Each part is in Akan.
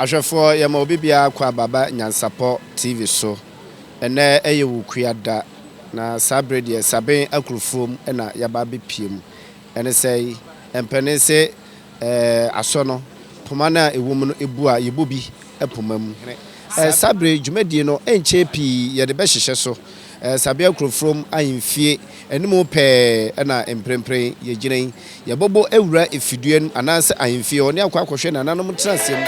Ahwɛfoɔ yɛma obi biara kɔ ababa Nyansapɔ TV so. Ɛnɛ ɛyɛ Wukua da na saa bere deɛ Saben Akurufuom na yɛaba abɛpie mu. Ɛne sɛ mpanin se asɔ no poma no a ɛwɔ mu no bu a yɛbɔ bi poma mu. Saa bere dwumadie no ɛnkyɛɛ pii yɛde bɛhyehyɛ so. Sabea Kurofurom ahemfie anim pɛɛ na mprempren yɛgyina yi. Yɛbɔbɔ awura efidua no anaasɛ ahemfie hɔ ne akɔ akɔhwɛ nananom ntenaseɛ mu.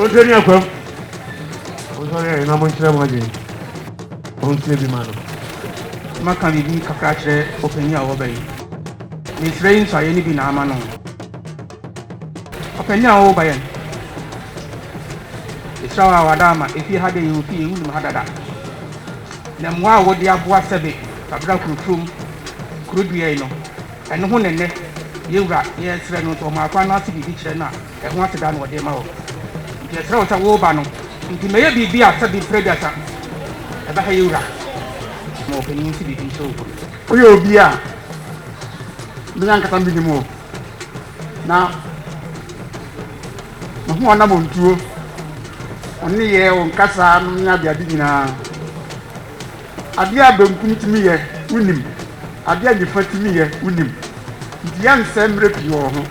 Monhwɛ ne akwam. Monsɔre ɛ na monkyerɛ mo adwene. Montie bi ma no. Maka biribi kakra akyerɛ ɔpanin a ɔreba yi. Mesrɛ yi nsɔayɛ no bi na ama no. Ɔpanin a ɔreba yɛn. Mesrɛ wo a wada ama efie ha deɛ yɛwɔ fie wonim ha dada. Na mmoa a wode aboa sɛbe Kwabena Kurofurom kuro dua yi no, ɛno ho na nnɛ yɛn wura yɛresrɛ no nso ɔmaa kwan no ase biribi kyerɛ no a Ɛho aseda na ɔde rema wo. Nti yɛsrɛ wo sɛ woreba no, nti mɛyɛ biribi a sɛbe mprɛ aduasa ɛbɛha yɛn wura. Ma ɔpanin nsi biribi nkyerɛ wo kunu. Woyɛ obi a me ankasa menim wo, na mahu w'anammɔntuo, wo nneyɛɛ, wo nkasaa nom ne adeade nyinaa. Adeɛ a benkum tumi yɛ, wonim. Adeɛ a nifa tumi yɛ, wonim. Nti yɛnsɛe mmerɛ pii wɔ wo ho.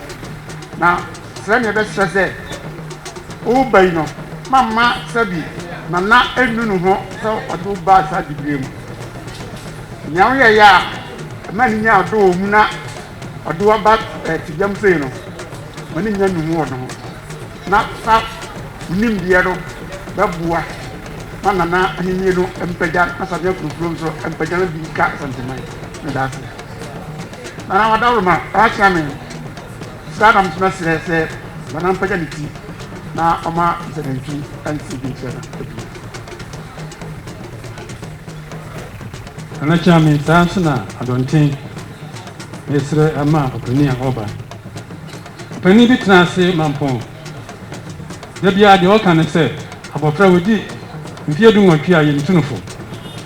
Na srɛ na yɛbɛsrɛ sɛ woreba yi no, mamma sɛbi Nana annu ne ho sɛ ɔde wo baa saa diberɛ mu. Nea woyɛeɛ a ɛma no nyaa ɔdɔ wɔ mu na ɔde wo aba tebea mu sei no, ma no nnya nnuho wɔ ne ho. Na fa wo nimdeɛ no bɛboa ma Nana ahennie no mpagya na Samia Kurofuro nso mpagya na bi nka Asanteman. Meda ase. Nana Wadaworoma, woakyea me. Saa na nso mɛsrɛ sɛ Nana mpagya ne ti na ɔma Nsanantwi nse bi nkyerɛ no bio. Nana Kyame, saa nso na Adɔnten resrɛ ama ɔpanin a ɔreba. Ɔpanin bi tena ase mampɔn. Da biara deɛ ɔka ne sɛ, abɔfra wadi mfeɛ dunwɔtwe a yɛntu no fo.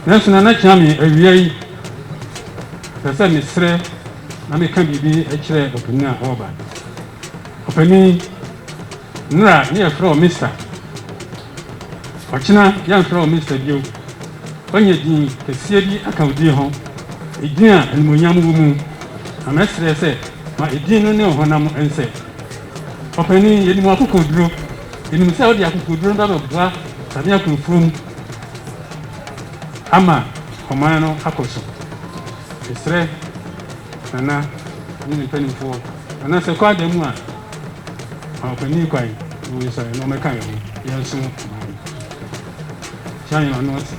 Nanso Nana Kyame, awia yi, pɛ sɛ mesrɛ na meka biribi kyerɛ ɔpanin a ɔreba. Ɔpanin, nnora ne yɛfrɛ wo Mister. Ɔkyena yɛmfrɛ wo Mister bio. Woanya din kɛseɛ bi aka wo din ho, edin a animuonyam wɔ mu. Na mɛsrɛ sɛ ma edin no ne wo honam nsɛ. Ɔpanin, yɛnim w'akokoɔduro. Yɛnim sɛ wode akokoɔduro no bɛbɛboa Samia Kurofurom ama ɔman no akɔ so. Mesrɛ Nana ne ne mpanimfoɔ, Nana sɛ kɔ ada mu a, ma ɔpanin kwan na ɔnsɔre na ɔmmɛka yɛn ho, yɛnsom ɔman no. Kyia yɛn ano ase.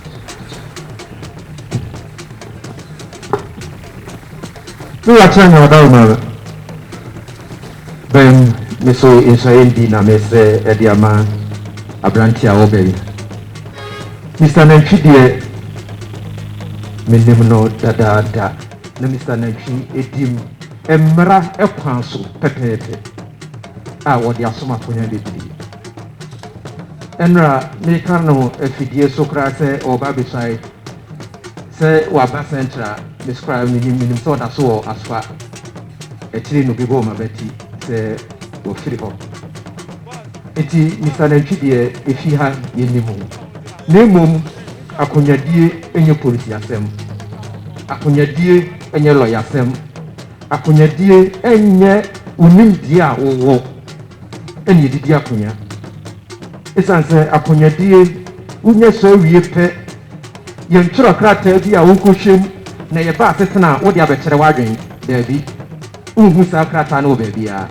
Me wura kyerɛ nea ɔda wo ma bɛn me so nsuaeɛ bi na mesrɛ ɛde ama aberante a ɔbɛ yi. Mister Nantwi deɛ. Menim no dadaada na Mister Nantwi di mmara kwan so pɛpɛɛpɛ a wɔde asom akonnwa bebree. Ɛnora meka no afidie so koraa sɛ ɔreba abɛsuae sɛ waba Central, me so koraa menim menim sɛ ɔda so wɔ Asoa. Akyire no bɛbɔɔ m'abati sɛ wafiri hɔ. Enti Mister Nantwi deɛ ɛfi ha yɛnnim wo. Na mmom akonnwadie nyɛ polisi asɛm. Akonnwadie nyɛ lɔyasɛm. Akonnwadie nyɛ wo nimdeɛ a wowɔ na yɛde di akonnwa. Ɛsiane sɛ akonnwadie wonya sua wie pɛ, yɛntwerɛ krataa bi a wokɔhwɛ mu na yɛba asetena a wode abɛkyerɛ w'adwene. Daabi. Wonhu saa krataa no wɔ baabiara,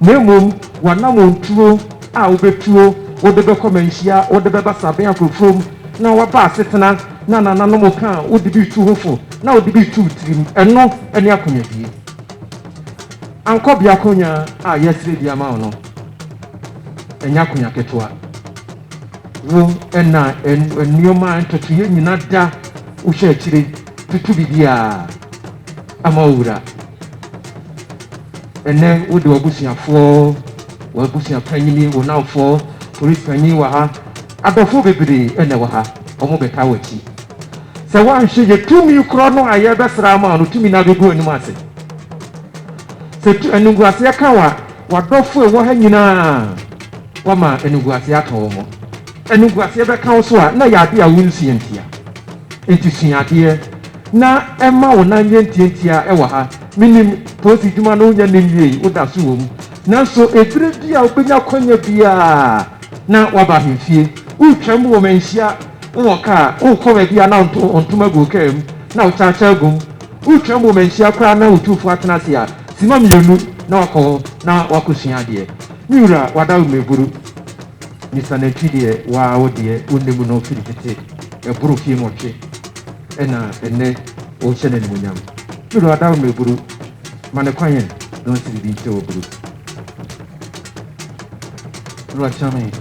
na mmom w'anammɔntuo a wobɛtuo, wode bɛkɔ manhyia, wode bɛba Sabea kurofurom, na woaba asetena na nananom ka a wode bi retu ho fo na wode bi retu wo tirim, ɛno ne akonyadie. Ankɔbea akonya a yɛresrɛ bi ama wo no, ɛnyɛ akonya ketewa. Wo na nneɛma ntotoeɛ nyina da wohwɛ akyire tutu biribiara ama wo wura. Ɛnnɛ wode w'abusuafoɔ, w'abusua panyini, wo nnamfoɔ, polisi panyin wɔ ha, adɔfoɔ bebree na ɛwɔ ha, wɔn bɛtaa w'akyi. Sɛ woanhwɛ yɛ tumi korɔ no a yɛrebɛsra ama wo no, tumi no abɛgu w'anim ase. Sɛ tu animguaseɛ ka wo a, w'adɔfoɔ a ɛwɔ ha nyinaa, woama animguaseɛ aka wɔn. Animguaseɛ bɛka wo so a, na ɛyɛ adeɛ a wonsua ntia. Enti sua adeɛ na ɛma wo nan nyɛ ntiantia wɔ ha. Menim, polisi dwuma no wonya nni nwiei, woda so wɔ mu. Nanso ɛberɛ bi a wobɛnya akwanya biara na woaba ahemfie. Woretwam wɔ manhyia, wowɔ kaa, worekɔ baabi a na wo ntoma gu wo kaa mu na wo kyakya agu mu. Woretwam wɔ manhyia koraa na wo tufoɔ atena ase a, simma mmienu na woakɔ hɔ na woakɔsua adeɛ. Me wura, wada wo mmɛburu. Mister Nantwi deɛ, wo ara wo deɛ wonim no firi tete, ɛboro fie nwɔtwe na ɛnnɛ worehyɛ no animuonyam. Me wura Adawo Mmɛburu, ma no kwan ɛ na ɔnsi biribi nkyerɛ w'aburu. Me wura Kyame,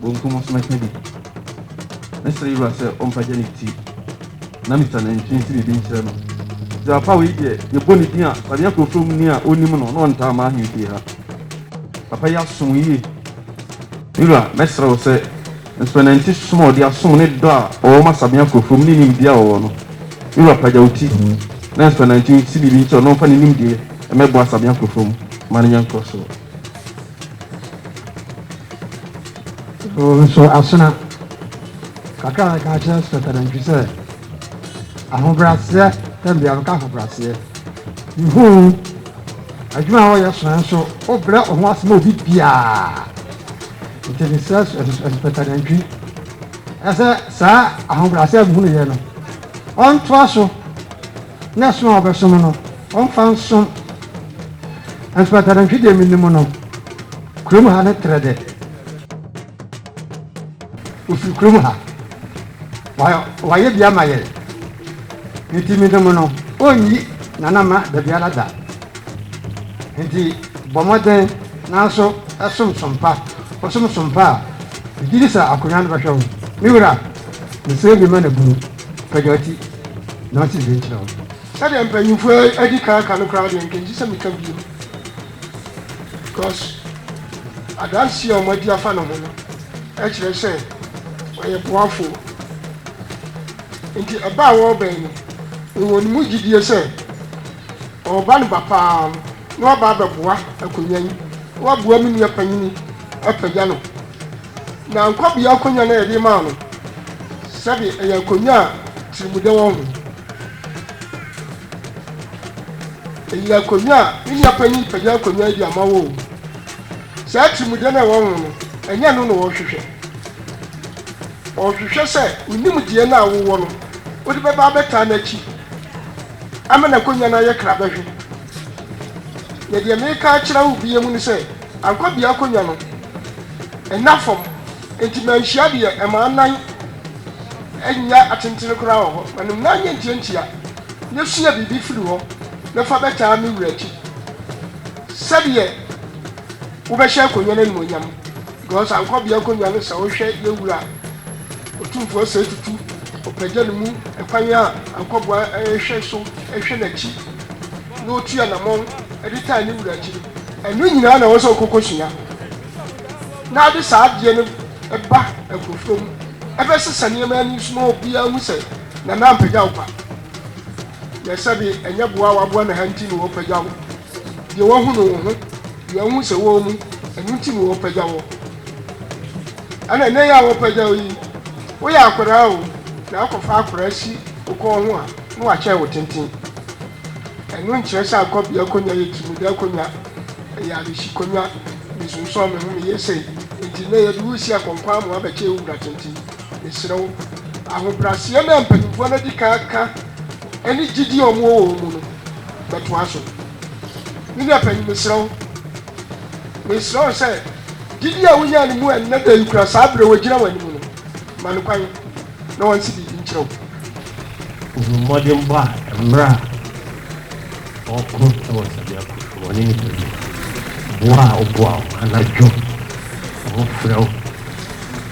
bonkum so mɛka bi. Mɛsrɛ yewura sɛ ɔmpagya ne ti na Mister Nantwi nsi biribi nkyerɛ no. Sɛ papa wei deɛ yɛbɔ ne din a, Kwabea Kurofrom ni a ɔnnim no na ɔntaa mma ahemfie ha. Papa yi asom yie. Me wura, mɛsrɛ wo sɛ, nsɔnanti som a ɔde asom ne dɔ a ɔwɔ ma Sabea Kurofrom ne nimdeɛ a ɔwɔ no. Me wura, pagya wo ti na nsɔnanti nsi biribi nkyerɛ wo na ɔmfa ne nimdeɛ mmɛboa Sabea Kurofrom ma no nyɛ nkɔsoɔ. So nso asona kakra a mɛka akyerɛ Inspector Nantwi sɛ ahobrɛaseɛ, tɛm biara meka ahobrɛaseɛ. Mehuu Adwuma a wɔyɛ so nanso wobrɛ wo ho ase ma obi biara. Nti mesrɛ Inspector Nantwi sɛ saa ahobrɛase a mehunuiɛ no, ɔntoa so na som a ɔbɛsom no, ɔmfa nsom. Inspector Nantwi deɛ menim no, kurom ha ne trɛ dɛ. Ɔfiri kurom ha. Wayɛ bi ama yɛn. Nti menim no, ɔnyi Nana mma dabiara da. Nti bɔ mmɔden nanso som som pa. Wosom som pa a, megye di sɛ akonnwa no bɛhwɛ wo. Me wura, mesrɛ bi ma no bunu, pagya wo ti na ɔnte bi nkyerɛ wo. Sɛdeɛ mpanyinfoɔ adi kan aka no koraa deɛ nka ɛnti sɛ meka bio because adanseɛ a wɔadi afa ne ho no kyerɛ sɛ ɔyɛ boafoɔ. Nti ɛba a wɔrebɛn no, mewɔ ne mu gyidie sɛ ɔreba no ba paa no na waba abɛboa akonnwa yi, na waboa me nua panyini apagya no. Na nkɔbea akonnwa no a yɛde maa no, sɛbe ɛyɛ akonnwa a tirimudɛ wɔ ho. Ɛyɛ akonnwa a me nua panyin pagya akonnwa yi de ama wo o. Saa tirimudɛ no a ɛwɔ ho no, ɛnyɛ ɛno na ɔrehwehwɛ. Ɔrehwehwɛ sɛ wo nimdeɛ no a wowɔ no, wode bɛba abɛtaa n'akyi ama n'akonnwa no ayɛ krabɛhwɛ. Na deɛ mereka akyerɛ wo bio ne sɛ, ankɔbea akonnwa no, ɛnna fam, enti manhyia deɛ ɛma anan nyɛ atentene koraa wɔ hɔ. Ma ne nan nyɛ ntiantia, na sua biribi firi hɔ, na fa bɛtaa me wura akyi, sɛdeɛ wobɛhyɛ akonnwa no animuonyam. Because ankɔbea akonnwa no, sɛ wohwɛ yɛn wura Otumfoɔ Osei Tutu. Ɔpagya ne mu kwan a ankɔboa rehwɛ so hwɛ n'akyi na otu anammɔn de taa ne wura akyi no, ɛno nyinaa na ɛwɔ sɛ ɔkɔ kosua na ade saa adeɛ no ba nkurɔfoɔ mu ɛbɛsesa nneɛma ani so ma obiara hu sɛ Nana ampagya wo kwa. Na sɛbe ɛnyɛ boa a waboa na ha nti na ɔrepagya wo. Deɛ wahu no wo ho, deɛ wahu sɛ wɔ mu, ɛno nti na ɔrepagya wo. Ɛna ɛnnɛ yi a wɔpagya wo yi, woyɛ akwadaa o, na akɔfa akwadaa si wo kɔn ho a, na wakyɛn wo tenten. Ɛno nkyerɛ sɛ akɔbea akonnwa yɛ tirimudɛ akonnwa, ɛyɛ adehye konwa, mesonsɔn me ho, meyɛ sei, enti nnɛ yɛde wo resi akɔnkɔn ama woabɛkyɛn wo wura tenten. Mesrɛ wo, ahobrɛaseɛ no a mpanimfoɔ no adi kan aka ne gyidie a wɔwɔ wɔ wo mu no, bɛtoa so. Me nua panin, mesrɛ wo, Mesrɛ wo sɛ, gyidi a wunyaa no mu ɛnnɛ da yi kura saa bere a ogyina w'anim no. Ma no kwan na ɔnse biribi nkyerɛ wo. Hu mmɔdenbɔ a mmerɛ a ɔreko wɔ Sabea Kofrom, ɔne nnipa bi boa a ɔboa wo anadwo, wɔfrɛ wo,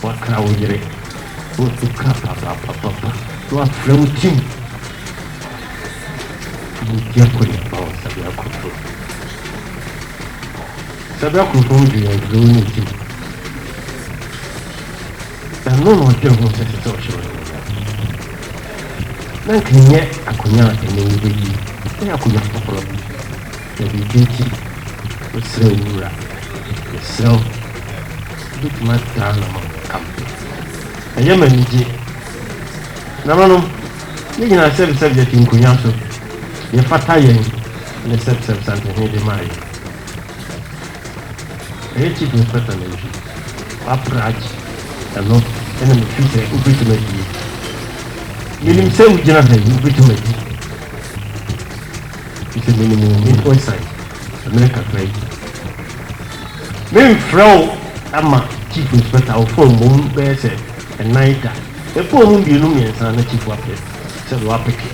woakra wo yere, na watu ka papapapapa, na wafrɛ wo tim, wodi akɔneaba wɔ Sabea Kofrom. Sɛ bɛ kurofo dwe yɛn kurow no nti, ɛno na ɔdwen ho sɛ ɛsɛ sɛ ɔhyɛ wɔn anuonyam. Na anka ɛnyɛ akonnwa a ɛnnɛ wobedi yi, ɛyɛ akonnwa foforo. Na biribi nti, wosrɛ wo wura, mesrɛ wo, wubetumi adan no ama me nka mepɛ. Ɛyɛ me anigye. Nananom, yɛn nyinaa sɛbsɛb yɛte nkonnwa so, deɛ ɛfata yɛn ne sɛbsɛb Santehene de maa yɛn. Ɛyɛ Chief Inspector nantwi wapra agye ɛno ɛna me firi sɛ wobɛtumi adie. Menim sɛ wogyina ha yi wobɛtumi adi firi sɛ menim wo me wasan mmerɛ kakra yi. Memfrɛ wo ama Chief Inspector wo phone mmom bɛyɛ sɛ ɛnan da. Ɛbɔɔ mu mmienu mmiɛnsa na Chief wapɛ sɛ wapeke.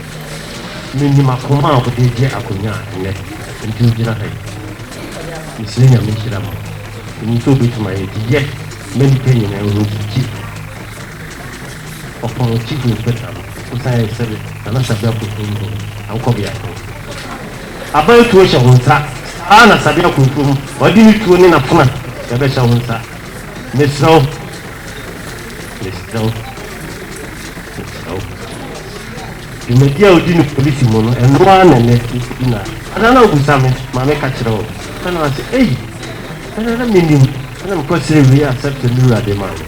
Menim akoma a wode gye akonwa a ɛnnɛ nti wogyina ha yi. Mesrɛ Nyame nhyira ma wo. Menim sɛ wobɛtumi ayɛ nti yɛ ma nnipa nyinaa nhu sɛ Chief Ɔpɔn, Chief Inspector no, wosan yɛ sɛbe Nana Sabea Kurofurom hene, Ankɔbea hene. Aban tuo hyɛ wo nsa, saa ara na Sabea Kurofurom ɔde ne tuo ne n'afena bɛbɛhyɛ wo nsa. Mesrɛ wo, mesrɛ wo, mesrɛ wo. Dwumadi a odi no polisi mu no, ɛno ara na ɛnnɛ wodi no a. Ada na wobisa me ma meka kyerɛ wo. Ɛna ɔse, Ei! Ɛna na mennim. Ɛna mekɔsrɛɛ wei a sɛpte me wura de maa me.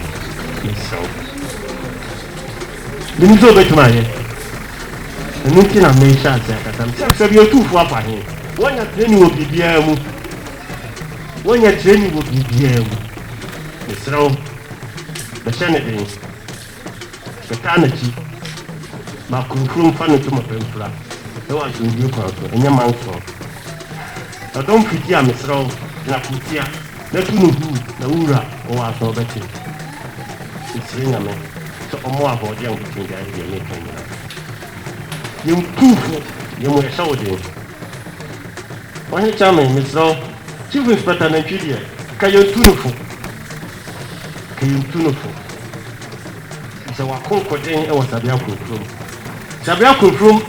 Mesrɛ wo. Menim sɛ wobɛtumi ayɛ. Ɛno nti na mehyɛ ase akasa. Mesɛ, sɛ bi otumfoɔ afa he? Woanya training wɔ biribiara mu. Woanya training wɔ biribiara mu. Mesrɛ wo, bɛhyɛ no den. Bɛtaa n'akyi ma kurokuro mfa no ntoma pa mfira wɔ asomdwoeɛ kwan so, ɛnyɛ manso. Ɛdɔm fiti a, mesrɛ wo, gyina kurotia na tu no huu na wo wura wɔ aso a ɔbɛte. Mesrɛ Nyame sɛ ɔmmɔ wo ahoɔden a wobɛtumi de ayɛ deɛ mereka yi nyinaa. Yɛntu fo, na mmom yɛhyɛ wo den. Ɔhene Kyame, mesrɛ wo, Chief Inspector Nantwi deɛ, ka yɛntu no fo. Ka yɛntu no fo. Sɛ wako nkoden wɔ Sabea Kurokurom. Sabea Kurokurom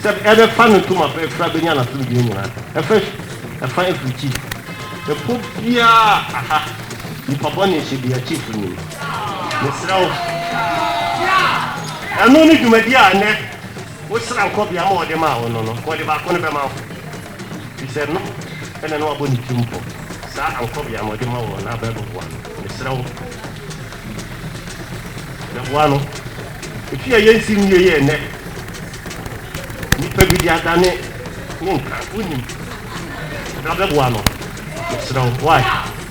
sɛ ɛbɛfa no ntoma pa afira bɛnya n'asomdwoeɛ nyinaa. Ɛfa ɛfa afiri Chief. Ɛpo biara aha nipa bɔne hyɛ bia Chief nim. Mesrɛ wo. Ɛno ne dwumadie a ɛnɛ wosra nkɔbea ma wɔde maa wo no no, nka wɔde baako no bɛma wo. Firi sɛ no ɛna na wabɔ ne tirim pɔ. Saa ankɔbea no ɔde ma wo na abɛboa no. Mesrɛ wo. Bɛboa no. Efi a yɛnsi nwie yɛ nnɛ. Nnipa bi de adane ne nka. Wonim. Bra bɛboa no. Mesrɛ wo. Why?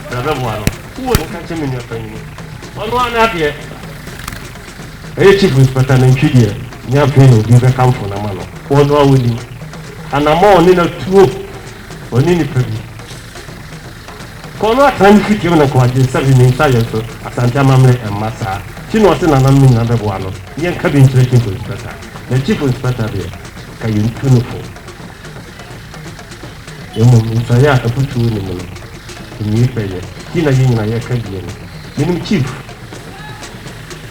Bra bɛboa no. Wowɔ nka kyɛ me nua panyini. Ɔno ara n'adeɛ. Ɛyɛ Chief Inspector Nantwi deɛ, nyɛ afei na obi bɛkamfo no ama no. Ɔno ara ɔnim. Anammɔn ɔne no atuo. Ɔne nipa bi. Kɔ no atena ne fidiem na nka wagye nsa bi ne nsa yɛ nso Asante amammerɛ mma saa nti na ɔse nananom nyinaa bɛboa no ne yɛnka bi nkyerɛ Chief Inspector na Chief Inspector deɛ ka yɛntu no fo na mmom nsuaeɛ a afutuo nni mu no nwie pɛyɛ nti na yɛn nyinaa yɛka bie no menim Chief.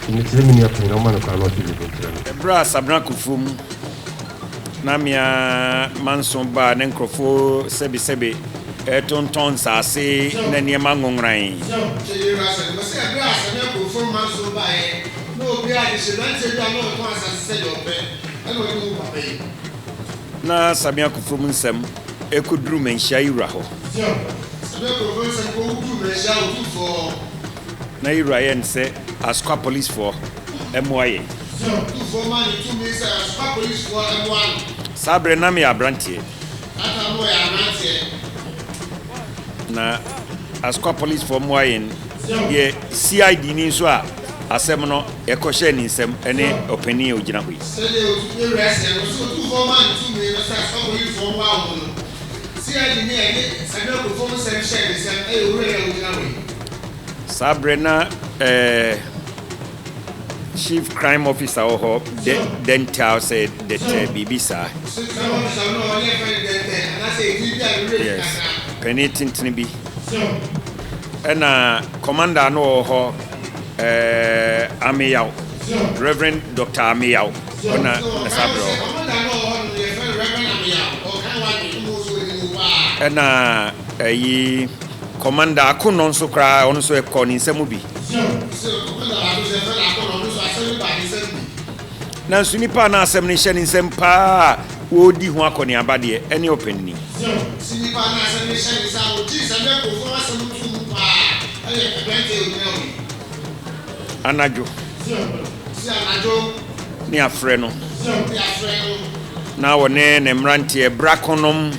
Nti mesrɛ me nua panyin ɔmma no kwan na ɔnte biribi nkyerɛ me. Ɛberɛ a Sabina Kufuor mu na me ara manso baa ne nkurɔfoɔ sɛbesɛbe retontɔn nsaase ne nneɛma nwonworan. Kyɛ yɛwura sɛ no, wɔse ɛberɛ a Sabina Kufuor manso baeɛ na obiara de hyɛ mmeranteɛ bi a na ɔtɔn asase sɛdeɛ ɔpɛ ɛna ɔde hu papa yi. Na Sabina Kufuor mu nsɛm rekɔduru Manhyia yi wura hɔ. Sabina Kufuor nsɛm kɔduru Manhyia Otumfoɔ hɔ. Na yi wura yɛn sɛ Asokwa polisfoɔ mmoa yɛn. Sɛ Otumfoɔ maa no tumi sɛ Asokwa polisfoɔ mmoa no. Saa berɛ na meyɛ abranteɛ. Saa time no ɔyɛ abranteɛ. Na Asokwa polisfoɔ mmoa yɛn deɛ CID ni nso a asɛm no yɛkɔhyɛɛ ne nsam ne ɔpanin a ɔgyina hɔ yi. Sɛdeɛ Otumfoɔ wura seɛ no, sɛ Otumfoɔ maa no tumi no sɛ Asokwa polisfoɔ mmoa wɔn no, CID ni a yɛde Samuel Kufuor nsɛm hyɛɛ ne nsam yɛ owura yi a ɔgyina hɔ yi. Saa berɛ na eh, Chief Crime Officer wɔ hɔ, dɛ, Dɛntɛw sɛ Dɛtɛ, biribi saa. Yes, panin tentene bi. Ɛna Commander no wɔ hɔ, eh, Ameyaw, Reverend Doctor Ameyaw, ɔna na saa berɛ wɔ hɔ. Ɛna ɛyi. Commander Akonno nso koraa ɔno nso ɛkɔɔ ne nsam bi. Nanso nipa a na asɛm no hyɛ ne nsam paa a wɔredi ho akɔneaba deɛ, ɛne ɔpanin. Anadwo ne afrɛ no na ɔne ne mmeranteɛ brakonom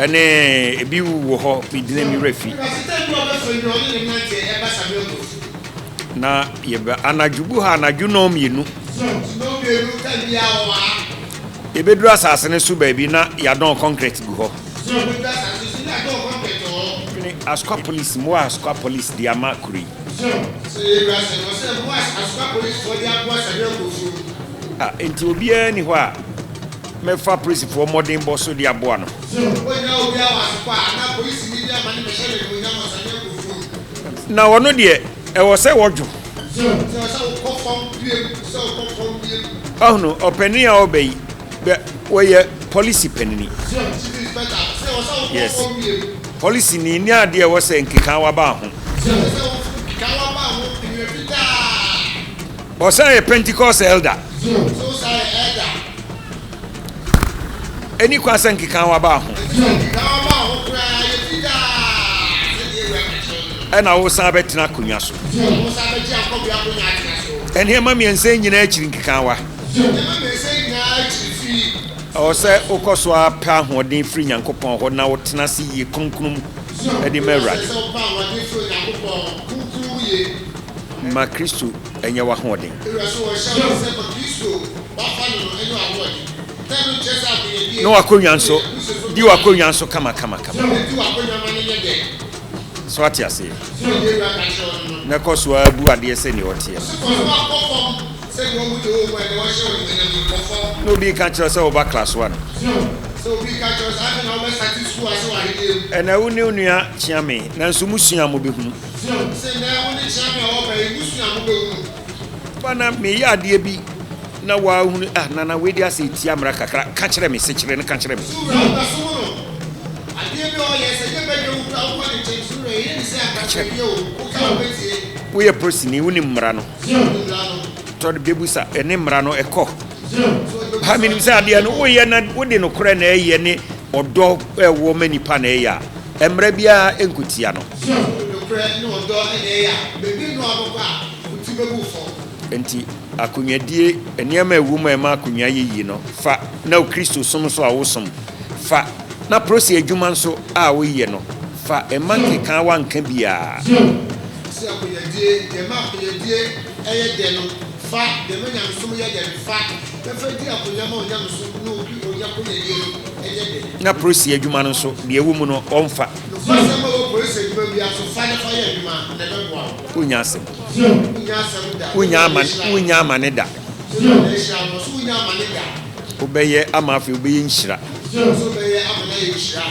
ne ebi wɔ hɔ medina me werɛ fi. Na yɛbɛ anadwo bu ha anadwo nnɔn mmienu. Yɛbɛduru asase no so baabi na yɛadɔn concrete gu hɔ. Dwene Asukwa Police mmoa Asukwa Police de ama kuro yi. A enti obiara nni hɔ a mɛfa apolisifoɔ mmɔdenbɔ so de aboa no. Na ɔno deɛ, ɛwɔ sɛ wɔdwo. Ɔhunu, ɔpanin a ɔreba yi, bɛ, wɔyɛ polisi panini. Yes. Polisi ni ne adeɛ ɛwɔ sɛ nkekaawa ba ho. Ɔsan yɛ Pentecost elder. Ɛni kwan sɛ nkekaawa ba ho. Ɛna wosan bɛtena akonnwa so. Nneɛma mmiɛnsa nyinaa akyiri nkekaawa. Ɛwɔ sɛ wokɔ so ara pɛ ahoɔden firi Nyankopɔn hɔ na wotena ase yie kronkron mu de ma Awurade. Ma Kristo nyɛ w'ahoɔden. Ne w'akonnwa nso, di w'akonnwa nso kama kama kama. So ate aseɛ? Na kɔ so ara bu adeɛ sɛdeɛ ɔteɛ no. Na obi reka kyerɛ wo sɛ woba class one. Ɛnɛ wo ne wo nua kyea me, nanso musua a mobɛhunu. Ba na meyɛ adeɛ bi na wahunu, ah Nana wei deɛ asɛ ɛtia mmara kakra, ka kyerɛ me, sekyere no ka kyerɛ me. Ka kyerɛ me. Woyɛ polisini, wonim mmara no. Tɔ de bɛbusa, ɛne mmara no ɛkɔ. Ha menim sɛ adeɛ no woyɛ na wode nokorɛ na ɛyɛ ne ɔdɔ ɛwɔ ma nipa na ɛyɛ a, mmara biara ɛnkɔtia no. Enti akonnwadie, nneɛma a ɛwɔ mu a ɛma akonnwa yɛ yie no, fa, na wo Kristosom nso a wosom, fa, na prosi adwuma nso a woyɛ no, fa, mma nkekaawa nka biara. Sɛ akonnwadie, deɛ ɛma akonnwadie yɛ dɛ no, fa, deɛ ɛma nyamesom yɛ dɛ no, fa, na fa di akonnwa ma onyamesom ne obi akonnwadie no nyɛ dɛ. Na prosi adwuma no nso, deɛ ɛwɔ mu no, ɔmfa. Nokwasɛm a ɛwɔ polisi adwuma biara so, fa na fa yɛ adwuma, na ɛbɛboa wo. Wonnya asɛm. Wonnya asɛm da. Wonnya amane, wonnya amane da. Sɛ Awurade ahyira wo no, ɔse wonnya amane da. Wobɛyɛ ama afei wobɛyɛ nhyira. Ɔse wobɛyɛ ama no ayɛ nhyira.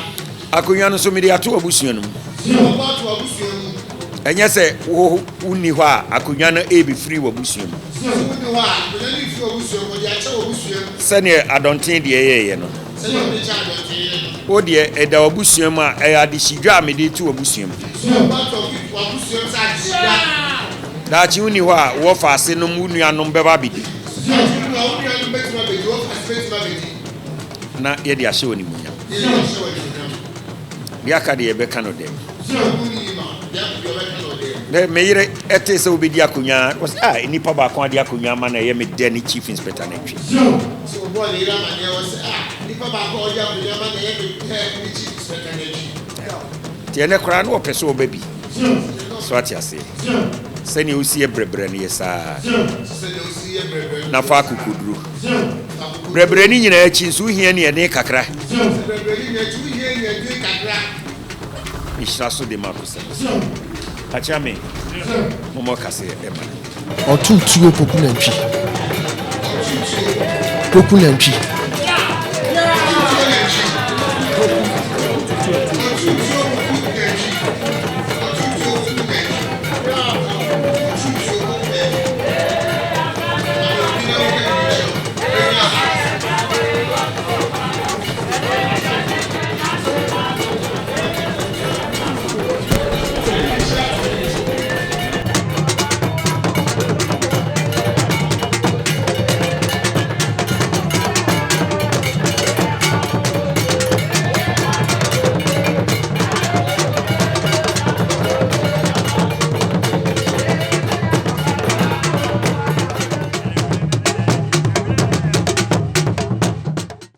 Akonnwa no nso, mede ato w'abusua no mu. Sɛ wɔbɔ ato w'abusua mu. Ɛnyɛ sɛ wo wonni hɔ a, akonnwa no rebɛfiri w'abusua mu. Sɛdeɛ Adɔnten deɛ yɛeɛ no. Wo deɛ, ɛda w'abusua mu a, ɛyɛ adehyedwa a mede reto w'abusua mu. Daakye wonni hɔ a, wo wɔfaase nom, wo nuanom bɛba abɛdi. Na yɛde ahyɛ wo animuonyam. Deɛ aka deɛ yɛbɛka no dɛn? Me me yere ɛte sɛ wobɛdi akonnwa ɔsɛ ah nnipa baako ade akonnwa ama na ɛyɛ me dɛ ne Chief Inspector Nantwi. Sɛ ɔbɔɔ ne yere amaneɛ ɔsɛ ah nnipa baako a ɔde akonnwa ama na ɛyɛ me dɛ ne Chief Inspector Nantwi. Nti ɛnɛ koraa na ɔpɛ sɛ ɔba bi. So ate aseɛ? Sɛnea wosi yɛ brɛbrɛ no yɛ saa. Na fa akokoduro. Brɛbrɛ no nyinaa akyi nso wohia aniɛden kakra. Nhyira so de ma kosɛm. Akyea me, mommɔ kaseɛ ɛma no. Ɔtow tuo koku nantwi. Koku nantwi.